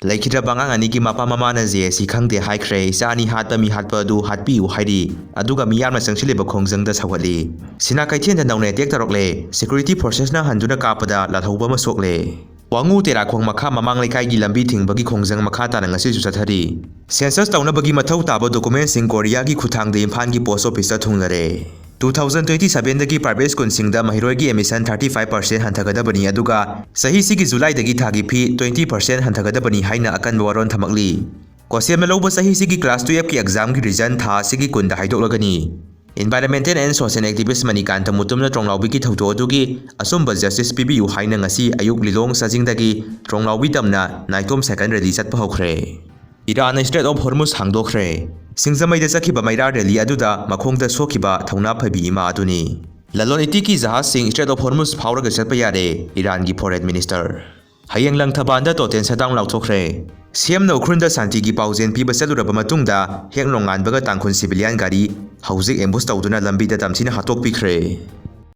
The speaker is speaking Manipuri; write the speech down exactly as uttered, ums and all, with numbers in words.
ꯂꯩꯈꯤꯗ꯭ꯔꯕ ꯑꯉꯥꯡ ꯑꯅꯤꯒꯤ ꯃꯄꯥ ꯃꯃꯥꯅ ꯖꯦ ꯑꯦꯁ ꯁꯤ ꯈꯪꯗꯦ ꯍꯥꯏꯈ꯭ꯔꯦ, "ꯏꯆꯥ ꯑꯅꯤ ꯍꯥꯠꯄ ꯃꯤ ꯍꯥꯠꯄ ꯑꯗꯨ ꯍꯥꯠꯄꯤꯌꯨ" ꯍꯥꯏꯔꯤ꯫ ꯑꯗꯨꯒ ꯃꯤꯌꯥꯝꯅ ꯆꯪꯁꯤꯜꯂꯤꯕ ꯈꯣꯡꯖꯪꯗ ꯁꯧꯒꯠꯂꯤ꯫ ꯁꯤꯅꯥ ꯀꯩꯊꯦꯜꯗ ꯅꯧꯅ ꯑꯦꯇꯦꯛ ꯇꯧꯔꯛꯂꯦ꯫ ꯁꯦꯀ꯭ꯌꯨꯔꯤꯇꯤ ꯐꯣꯔꯁꯦꯁꯅ ꯍꯟꯗꯨꯅ ꯀꯥꯞꯄꯗ ꯂꯥꯜꯍꯧꯕ ꯑꯃ ꯁꯣꯛꯂꯦ꯫ ꯋꯥꯉꯨ ꯇꯦꯔꯥꯈꯣꯡ ꯃꯈꯥ ꯃꯃꯥꯡ ꯂꯩꯀꯥꯏꯒꯤ ꯂꯝꯕꯤ ꯊꯤꯡꯕꯒꯤ ꯈꯣꯡꯖꯪ ꯃꯈꯥ ꯇꯥꯅ ꯉꯁꯤꯁꯨ ꯆꯠꯊꯔꯤ꯫ ꯁꯦꯟꯁꯁ ꯇꯧꯅꯕꯒꯤ ꯃꯊꯧ ꯇꯥꯕ ꯗꯣꯀꯨꯃꯦꯟꯁꯤꯡ ꯀꯣꯔꯤꯌꯥꯒꯤ ꯈꯨꯠꯊꯥꯡꯗ ꯏꯝꯐꯥꯜꯒꯤ ꯄꯣꯁ ꯑꯣꯐꯤꯁꯇ ꯊꯨꯡꯂꯔꯦ꯫ ꯇꯨ ꯊꯥꯎꯖꯟ ꯇ꯭ꯋꯦꯟꯇꯤ ꯁꯚꯦꯟꯗꯒꯤ ꯄ꯭ꯔꯥꯏꯚꯦꯠ ꯁ꯭ꯀꯨꯜꯁꯤꯡꯗ ꯃꯍꯩꯔꯣꯏꯒꯤ ꯑꯦꯗꯃꯤꯁꯟ ꯊꯥꯔꯇꯤ ꯐꯥꯏꯚ ꯄꯥꯔꯁꯦꯟ ꯍꯟꯊꯒꯗꯕꯅꯤ, ꯑꯗꯨꯒ ꯆꯍꯤꯁꯤꯒꯤ ꯖꯨꯂꯥꯏꯗꯒꯤ ꯊꯥꯒꯤ ꯐꯤ ꯇ꯭ꯋꯦꯟꯇꯤ ꯄꯥꯔꯁꯦꯟ ꯍꯟꯊꯒꯗꯕꯅꯤ ꯍꯥꯏꯅ ꯑꯀꯟꯕ ꯋꯥꯔꯣꯜ ꯊꯝꯃꯛꯂꯤ꯫ ꯀꯣꯁꯦꯝꯅ ꯂꯧꯕ ꯆꯍꯤꯁꯤꯒꯤ ꯀ꯭ꯂꯥꯁ ꯇꯨꯌꯦꯜꯐꯀꯤ ꯑꯦꯛꯖꯥꯝꯒꯤ ꯔꯤꯖꯜ ꯊꯥ ꯑꯁꯤꯒꯤ ꯀꯨꯟꯗ ꯍꯥꯏꯗꯣꯛꯂꯒꯅꯤ꯫ Environmental and Social Activist Manikanta ꯃꯨꯇꯨꯝꯅ ꯇ꯭ꯔꯣꯡꯂꯥꯎꯕꯤꯒꯤ ꯊꯧꯗꯣꯛ ꯑꯗꯨꯒꯤ ꯑꯆꯨꯝꯕ ꯖꯁꯇꯤꯁ ꯄꯤꯕꯤꯌꯨ ꯍꯥꯏꯅ ꯉꯁꯤ ꯑꯌꯨꯛ ꯂꯤꯂꯣꯡ ꯆꯥꯖꯤꯡꯗꯒꯤ ꯇ꯭ꯔꯣꯡꯂꯥꯎꯕꯤ ꯇꯝꯅ ꯅꯥꯏꯇꯣꯝ ꯁꯥꯏꯀꯜ ꯔꯦꯂꯤ ꯆꯠꯄ ꯍꯧꯈ꯭ꯔꯦ꯫ ꯏꯔꯥꯟꯅ ꯏꯁꯇ꯭ꯔꯦꯠ ꯑꯣꯐ ꯍꯣꯔꯃꯨꯁ ꯍꯥꯡꯗꯣꯛꯈ꯭ꯔꯦ꯫ ꯁꯤꯡꯖꯃꯩꯗ ꯆꯠꯈꯤꯕ ꯃꯩꯔꯥ ꯔꯦꯂꯤ ꯑꯗꯨꯗ ꯃꯈꯣꯡꯗ ꯁꯣꯛꯈꯤꯕ ꯊꯧꯅꯥ ꯐꯕꯤ ꯏꯃꯥ ꯑꯗꯨꯅꯤ꯫ ꯂꯂꯣꯟ ꯏꯇꯤꯛꯀꯤ ꯖꯍꯥꯖꯁꯤꯡ ꯏꯁꯇ꯭ꯔꯦꯠ ꯑꯣꯐ ꯍꯣꯔꯃꯨꯁ ꯐꯥꯎꯔꯒ ꯆꯠꯄ ꯌꯥꯔꯦ, ꯏꯔꯥꯟꯒꯤ ꯐꯣꯔꯦꯟ ꯃꯤꯅꯤꯁꯇꯔ꯫ ꯍꯌꯦꯡ ꯂꯪꯊꯕꯥꯜꯗ ꯇꯣꯇꯦꯜ ꯁꯠꯗꯥꯎꯟ ꯂꯥꯎꯊꯣꯛꯈ꯭ꯔꯦ꯫ ꯁꯤ ꯑꯦꯝꯅ ꯎꯈ꯭ꯔꯨꯜꯗ ꯁꯥꯟꯇꯤꯒꯤ ꯄꯥꯎꯖꯦꯜ ꯄꯤꯕ ꯆꯠꯂꯨꯔꯕ ꯃꯇꯨꯡꯗ ꯍꯦꯛ ꯅꯣꯡꯉꯥꯟꯕꯒ ꯇꯥꯡꯈꯨꯜ ꯁꯤꯚꯤꯂꯤꯌꯟ ꯒꯥꯔꯤ ꯍꯧꯖꯤꯛ ꯑꯦꯝꯕꯨꯁ ꯇꯧꯗꯨꯅ ꯂꯝꯕꯤꯗ ꯇꯝꯊꯤꯅ ꯍꯥꯠꯇꯣꯛꯄꯤꯈ꯭ꯔꯦ꯫